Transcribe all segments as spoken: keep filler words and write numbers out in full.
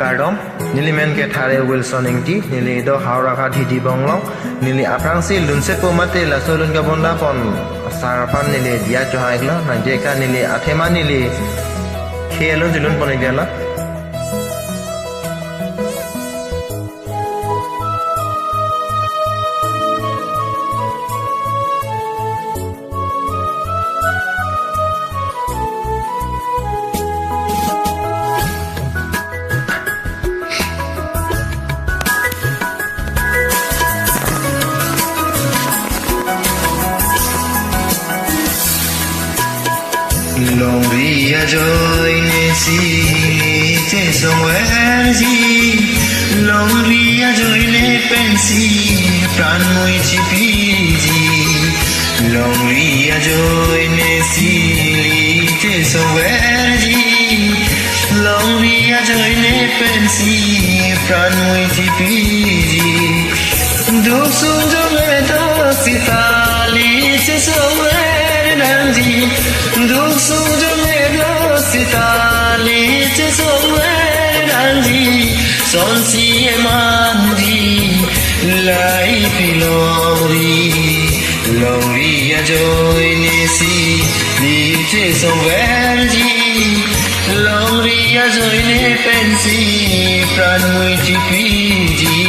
Kardom, neli men ke Thare Wilson Ingti, neli do Howraghat Hidi Bonglong, neli aphrangsi lunsepo mate laso lun kabonda pon sar aphan neli diya chohangiklo, nangji ke neli athema neli khei alun si lun pon-iklo. Longri ajoine si chesongverji, longri ajoine pensi pran mui chipiji. Longri ajoine si chesongverji, longri ajoine pensi pran mui chipiji. Duk sung jong le do sita li chesongver nangji. Duk sung jong le do sita li chesongver nangji. Sonsi emanji, lai pilongri. Longri ajoine si li chesongverji, longri ajoine pensi pran mui chipiji.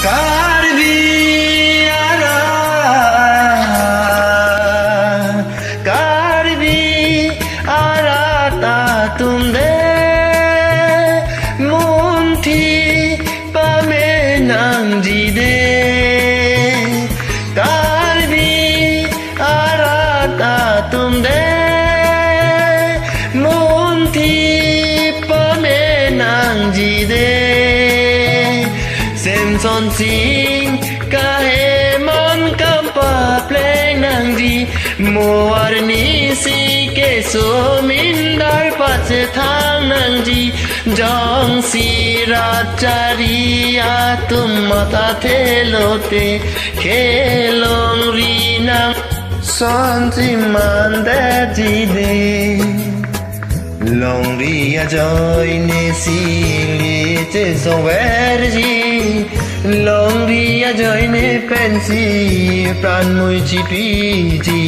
Karbi arat, Karbi arat atum de, munthi pame nangji de. Karbi arat atum de, munthi pame nangji de. Semson Sing kaheman kam papleng nangji, mo arnisi keso mindar pachethang nangji. Jongsi rat chari atum matha thelote, kelongri nang sonsi mandetji de. Longri ajoine si li chesongverji, longri ajoine pensi pran mui chipiji.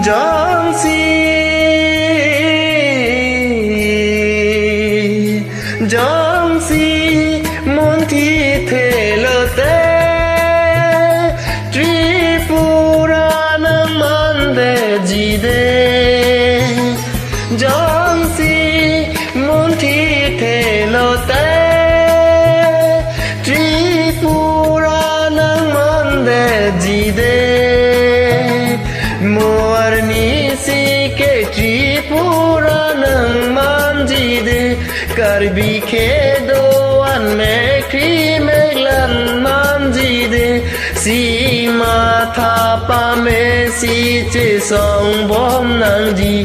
Jongsi, jongsi munthi thelote, Tripura nangmandetji de. Jongsi munthi thelote, Tripura nangmandetji de. Mo arnisi ke Tripura nangmanji de. Karbi kedo-an mekkri meklan manji de. Si matha pamesi chesongbom nangji,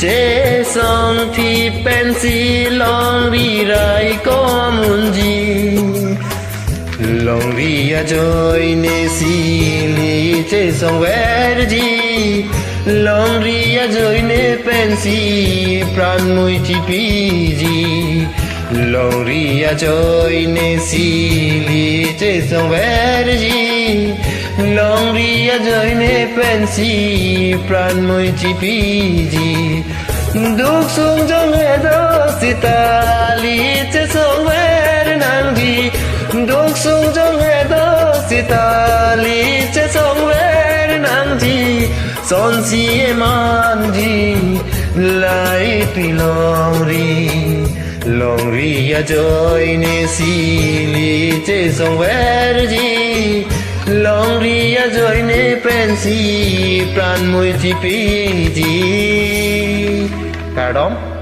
chesongthip pensi longri raikom unji. Longri ajoine si li chesongverji, longri ajoine pensi pran mui chipiji. Longri ajoine si li chesongverji, longri ajoine pensi pran mui chipiji. Duk sung jong le do sita li chesongver nangji. Duk sung jong le do Sita li chesongver nangji, sonsi emanji, laipi longri. Longri ajoine si li chesongverji, longri ajoine pensi pran mui chipiji. Kardom.